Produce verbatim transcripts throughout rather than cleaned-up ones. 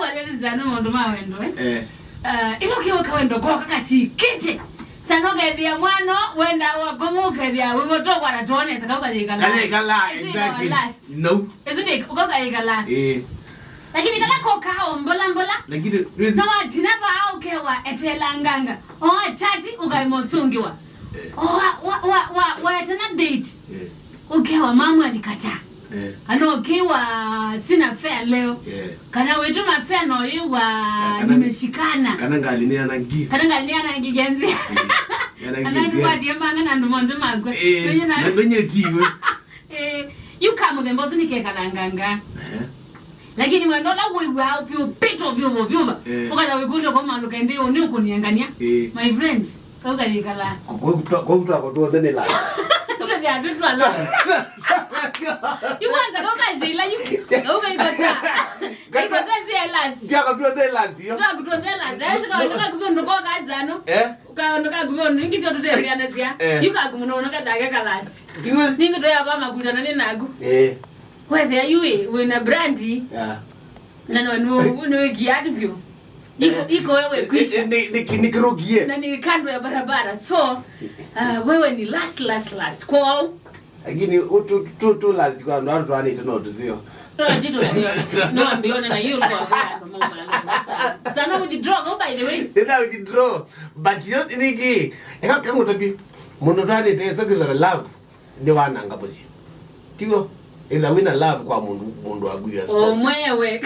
Walezi sana maũndũ ma wendo, eh? Eh. Ah, ĩla ũkĩwa kawendo koka kashikĩte. Sana ũkethĩa mwana, wenda wa kũmũ ũkethĩa, wĩw'o tokwana tuonete kau kayĩkala. Kayĩkala, exactly. Last. No. Ĩsu nĩ, kau kayĩkala. Eh. Lakini kala koka o mbola mbola. Lakini, na watina vaa ũkewa etelanganga. O achati ũkaima ũsũngĩwa. Eh. O wa, wa, wa, wa, wa etena date. Eh. Ũkewa mamu alikataa. Eh. Kana ũkiwa sina fare leo. Eh. Kana wĩtũma fare na ũyĩwa kana, nimeshikana. Kana ngali nĩ anangi. Kana ngali nĩ anangi genzi. Eh. Kana nĩwatie mbanga na andũ monthe makwe. Eh, na ndonyetiwe. Eh, yu ka mũthemba ũsu nĩkekalanganga. Eh. Lakini wendo ũla wĩw'aa vyũ pito vyũvo vyũva. Eh. Ũkatha wĩkũlya kwa maũndũ kaĩ ndĩ ũnĩ ũkũniengania. Eh. My friend. Kau kayĩkala. Kũu twako tuothe nĩ last. Tũthĩa twĩ twa last. Yu kwanza kau kashila yu. Kau kaikota. Kaikota sia last. Siako tuothe last yo. Twako tuothe last. Esi kaũndũ kaku vyũ ndũkoka zano. Eh? Kaũndũ kaku vyũ ningĩ tyo tũtetheanĩsya. Eh. Yu kaku mũno ũno kathake ka last. Ningĩ tũyava makuta na nĩ naku. Eh. Wethĩa yu wĩ, wĩna brandi. Yeah. Na no, no, no, kiatu vyũ. Iko, eh, iko wewe kwisha. Eh, eh, ni, ni, ni kirugie. Na ni kando ya barabara. So, uh, wewe ni last, last, last. Kwao. Lakini tu, tu, tu last kwa ndo watu wanite no tuzio. No, jito sio. No, ambiona na hiyo kwa kwa ndo mama. Sana withdraw, go by the way. Nina withdraw. But you niki. Eka kangu tapi. Muno twanite so kizara love. Nĩwananga mũsyĩ. Tiw'o? Ĩtha wĩna love kwa mũndũ, mũndũ waku you are spoiled. O mwewe.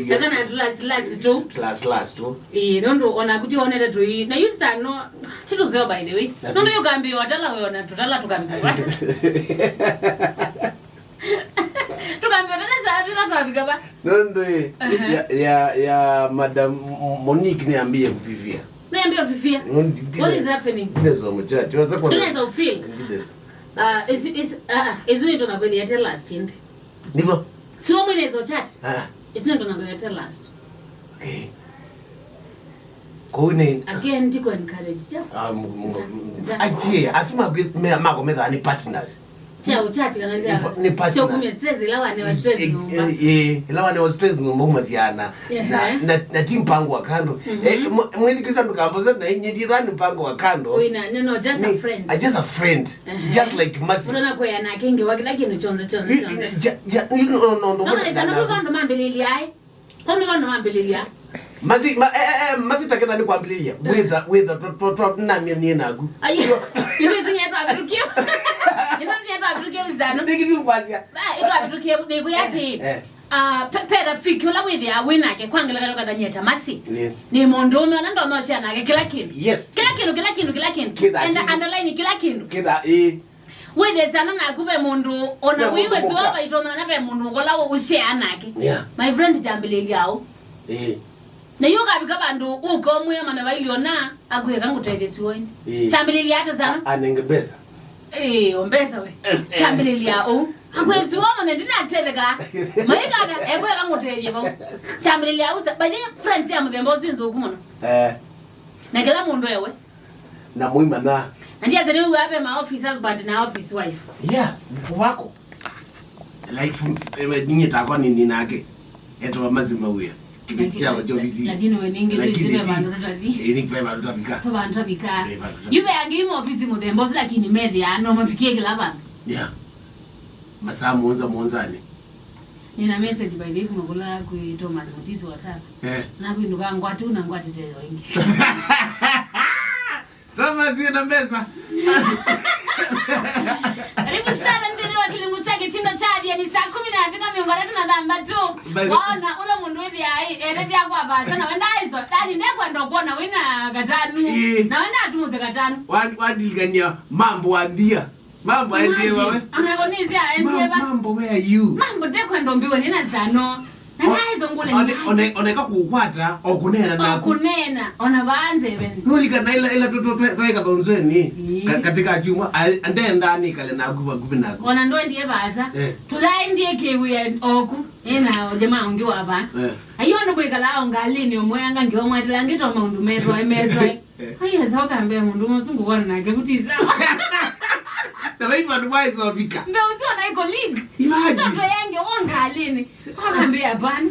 Eka na tulasilasi tu. Tulasilasi tu. Ĩĩ, nũndũ ona kuti onete tũi. Na yu sana, titũzeo by the way. Nũndũ yũkambia watala we ona tũtala tũkambia. Tũkambia watala saa tũtala twavika va. Nũndũ ĩ, ya, ya, ya Madam Monique nĩambie kũvivia. Nĩambie kũvivia. What is happening? Ndĩzo mchache. Tunaweza feel. Ah, is, is, ah, isu nĩtũnakwĩlĩete last ĩndĩ. Nĩvo? Sio mwĩlĩzo chat. Ah. Isu nĩtũnakwĩlĩete last. Okay. Kũu nĩ again, ndiko encourage, ja? Ah, m-, m-, nza, m-, nza, achie, nza. Asima kwe-, me-, mako metha ni partners. Sya uchati kana sya, ni pa-, ni partners. Sya kumia stress, ila wanewa stress nyumba. Eh, eh, ila wanewa stress nyumba umaziana. Na, na, na ti mpango wa kando. Eh, mwe-, mwĩthikĩsa ndũkambosa na inye ndithani mpango wa kando. Wina, no, no, just a friend. Ah, just a friend. Just like Mercy. Ũtona kwea nake ngewa kĩla kĩndũ kyonthe, kyonthe, kyonthe. Ja, ja, you know, no, no, no. No, no, no, no, vandũ mambĩlĩlya ai. Kwa nĩ vandũ mambĩlĩlya. Mercy, ma-, eh, eh, eh, Mercy taketha nĩ kwambĩlĩlya. Wĩtha, wĩtha, twa, twa, twa, namia niĩ naku. Ai, ĩno ĩsinyetwa avitukio. Ĩno ĩsinyetwa avitukio zano. Nĩkĩ nĩkwasya? Ah, ĩtwa avitukio, nĩkwĩa atĩ. Eh. Ah, pe-, pe rafiki ũla wĩthĩaa wĩ nake, kwa ngelekany'o kathanyie ta Mercy. Yeah. Nĩ mũndũũme ũla ndonya ũshare nake kĩla kĩndũ. Yes. Kĩla kĩndũ, kĩla kĩndũ, kĩla kĩndũ. Kĩla kĩndũ. Enda underline kĩla kĩndũ. Kĩla, ĩĩ. Wĩthĩe sana naku ve mũndũ, ona wĩwe sio vaitonyana ve mũndũ ũkola ũshare nake. Yeah. My friend, kyambĩlĩlya ũu. Ĩĩ. Na yu ũkavika vandũ ũkomwĩa mana vailiona. Akwĩka ngũtethye siwoni. Ĩĩ. Kyambĩlĩlya ata sana? A-, anenge mbesa. Ĩĩ, o mbesa we. Kyambĩlĩlya ũu. Akwĩsiwa mone ndinatetheka. Maikata, ekwĩka ngũtethye vau. Kyambĩlĩlya ũu sa-, by the way, friends ya mũthemba ũsu nzũku mũno. Eh. Na kĩla mũndũ ewe. Na mũimanya. Na ndiasa nĩ wĩw'aa ve ma office husband na office wife. Yeah, wako. Like, from, eh, ninyie takwa nini nake. Etwa Mercy Mawia. Kĩveti kyakwa kya ovisi. Lakini we ningi lakini ndwĩsĩ ve vandũ tũtathi. Eh, ni ve vandũ tavika. Ve vandũ tavika. Ve vandũ tavika. Yu ve angĩ yu maovisi mũthemba ũsu, lakini methĩaa no mavikie kĩla vandũ. Yeah. Masaa mũonza mũonzanĩ. Nina message by the way kuma kula kwĩ Thomas Mutiso wa Tala. Eh. Na kwinduka ngwatu na ngwatite yo ingi. Thomas, wĩna mbesa. Karibu sana nthĩnĩ wa kĩlungu kya kĩtindo kya Athiani saa kũmi na dakika mĩongo ĩtatũ na thanthatũ. By the waona ũla mũndũ wĩthĩaa ĩ, ethethya kwa vasa, na wenda aiso, Dani, ndekwenda ũkwona wĩna katanu. Ĩĩ. Na wenda atumũse katanu. Wa-, wandilikania mambo wa nthia. Mambo aendie wawe. Imagine, anakonizia aendie ba. Mambo, where are you? Mambo, ndekwenda ũmbiwe nĩ na zano. Na naizo ngule ni oneka kukwata, o kunena naku. O kunena, ona vanze ben. Nulika na ila, ila twaika thonzweni, ka-, katika chuma, ndenda nikale naku, vakuvi naku. Ona ndwendie vaza. Eh. Tũthaendie kĩwĩa oku. Ena o jamaa ũngĩ wa va. Eh. Ayo nĩ kwĩkala o ngalĩnĩ ũmwe anga ngĩomwetela ngĩto maũndũ metwae, metwae. Ai, esa ũkambĩa mũndũ mũsu ngũkwana nake kuti sawa. Na vai vandũ vaisovika. Mbe ũsu ona iko league. Imagine. Sasa tweyenge wa ngalĩnĩ. Akambĩa hapana.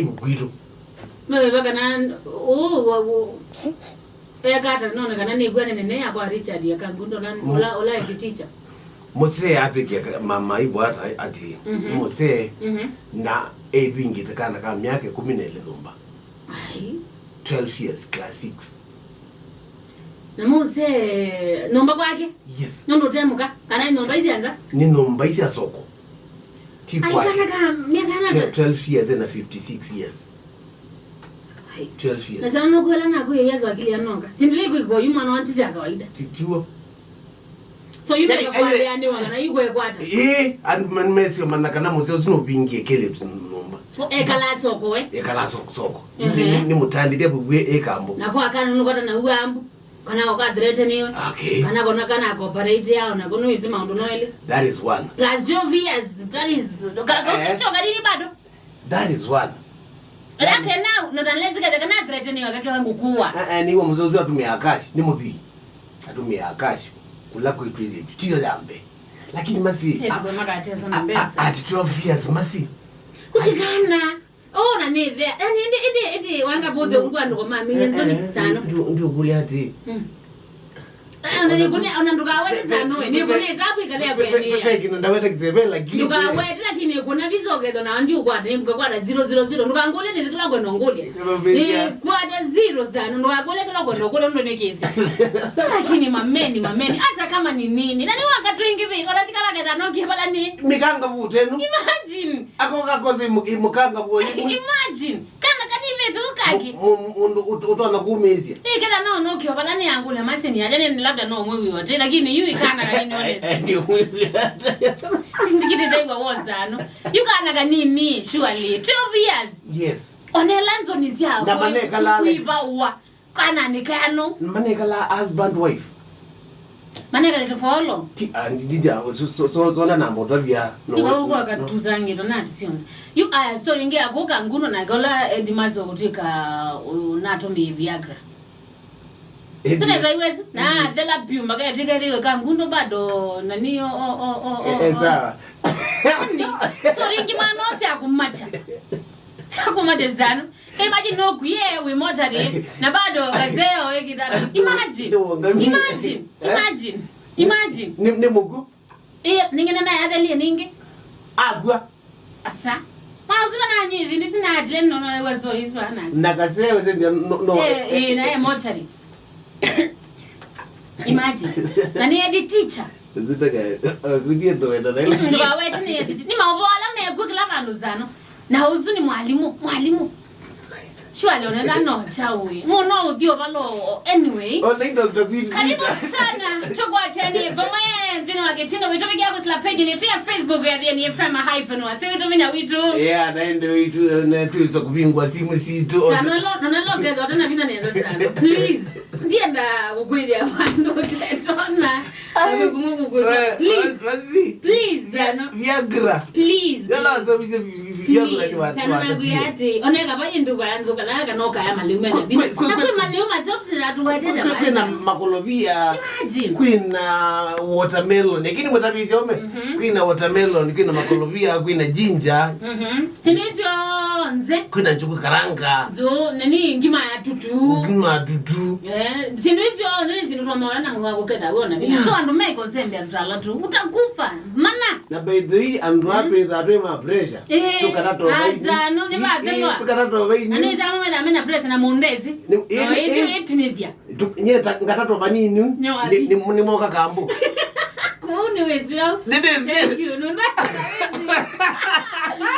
aibu kwitũ. Maweva kana ũ wa ũ eka ata none kana nĩkw'a nene yakwa Richard ya Kangundo ũla ũla ekiticha. Mũsee atwĩkie mama aibu ata ati Mhm. mũsee Mhm. na evingĩte kana ka myaka ĩkũmi na ĩlĩ nyũmba. Ai. Twelve years, class six. Na mũsee nyũmba kwake? Yes. Nũndũ ũtemũka kana nyũmba isi nza? Nĩ nyũmba isi ya soko. Ti kwake. Aikana ka myaka ĩnata? Twelve years na fifty-six years. Ai. Twelve years. Na sana nukwela na kuye Yesu akili anoka. Sindili kuiko yu mwana wa tija kawaida. Ti- tiwo. So you never kwambia ni wanga na you kwekwata. Eh, and man mesio mana kana mũsee ũsu no bingie kele nyũmba. Ekala soko we. Ekala soko soko. Ehe. Ni mutandithia bubwe ekambo. Na kwa kana nukwata na uambu. Kana ukathreateniwe. Okay. Kana kona kana cooperate yao na kono izi maundu noeli. That is one. Plus twelve years, that is ka- ka- Eh. Choka nini bado? That is one. Yake now not unless kete kana threaten yo kake wangu kuwa. Eh, eh, niwo mzee ũcio atumia cash, ni muthii. Atumia cash. Kula kwitu ile tio yambe. Lakini masi Chetu kwa makatesa na mbesa. At twelve years masi. Kuchikana. Oh, na ni there. Yani ndi ndi ndi wanga boze ungu andu kwa mami yenzo ni sana. Ndio ndio kule ati. Mm. Eh, ona nĩkũne- ona ndũkawete sana we, nĩkũne ĩtabu ĩkalea kwenea. Peki na ndaweta kizebe lakini. Ndũkawete lakini nĩkũna visa ũkethwa na ndi ũkwata, nĩkũkwata zero zero zero. Ndũkangũle nĩ kĩla kwenda ngũle. Nĩkwata zero sana, ndũkakũle kĩla kwenda ngũle ndo nĩkĩsi. Lakini mameni, mameni, hata kama ni nini. Na nĩ wakati wengine, ona tikala ketha no kibala ni. Mikanga vutenu. Imagine. Ako kakoze imukanga boye. Imagine. Kana kanivĩtu kaki. Mu- mu- Mũndũ ũt- ũtonya kumĩĩsya. Ĩketha no nũkĩo vala nĩ angũlya masini aja nĩ labda no mwĩw'ĩ ote lakini yu ikana kanini honest. Ndio mwĩw'ĩ. Tindikitite igwa wozano. Yu kana kanini surely twelve years. Yes. Onela nzoni sya. Na manekala kuivawa. Kana nĩ kano. Manekala husband wife. Manekalĩte for how long? Ti- ah, ndi- ndi- ah, so- so- so- sona namba ũtavya no- Iko kwa no- katuzangito na ati sionze. You are story nge akuka nguno na gola headmaster kutwika unatomi Viagra. Eh, Tena za iwezi na thela piu magaya twika riwe ka nguno bado nani o o o o. Eh, eh, sawa. Sorry ngi mano sia kumacha. Sia kumacha zano. Imagine no kuye we mortuary na bado kazeo ekita. Imagine. Ndio, ngamia. Imagine. Eh? Imagine. Imagine. Ni ni muku. Eh, ningine na yadelie ningi. Agwa. Asa. Ma uzuna na nyizi ni sina atile no no ewe so iswa na. Na kazeo sende no no. Eh, eh, na e mortuary. Imagine. Na ni head teacher. Zitaka kutie ndo wenda na ile. Ndwawete ni head teacher. Ni maũvoo ala mekwo kila vandu zano. Na ũsu nĩ mwalimũ, mwalimũ. Surely ũnenda no chawi. Mu no ũthiĩ ũvalo anyway. Ona indo zitazidi. Karibu sana. Tũkwateni vamwe nthĩnĩ wa kĩtindo witũ kĩgia kũsila page nitũ ya Facebook ya Thieni F M hyphen wa. Si witũ vinya witũ. Yeah, na ende witũ na tuweza kuvingwa simu situ. Sana lo, na lo vya zote na vina neza sana. Please. Ndienda kukwithia vandu tetona. Ai, kumu kukwithia. Eh, please. Basi. Please, Via- Zano. Viagra. Please. Yala please. Wasabisha vi- vi- Yothura nĩ wa- sana wa- nakwĩa atĩ, oneka vai ndũkaya nzũka, kana kana ũkaya maliu mena Kwĩ- kwĩ- kwĩ- na kwĩ- kwĩ maliu masyosi na tũwetete kwĩ- kwĩna makolovia. Imagine. Kwĩna watermelon, lakini mũtavisya ume. Kwĩna watermelon, kwĩna makolovia, kwĩna ginger. Mhm. Sindu icio nze. Kwĩna njugu karanga. Nzu, nini, ngima ya tutu. Ngima ya tutu. Eh, sindu icio nze, sindu twa mwana mwa kuketha wona. Yeah. So andu me consembe tutala tu. Utakufa. Mana. Na by the way, andu atu itha atwe ma pressure. Eh, tukata to vai. Aza, no, ni ba zelwa. Tukata to vai. Ani za mwana mena pressure na mundezi. Ni- No, eh, indi eh. Itinithia. Tu- nye ta- ngata to vanini. Nyo, ni- ni- ni moka kambu. Kuu ni wezi au. Nĩ ndĩsĩ. Thank you. Nunda.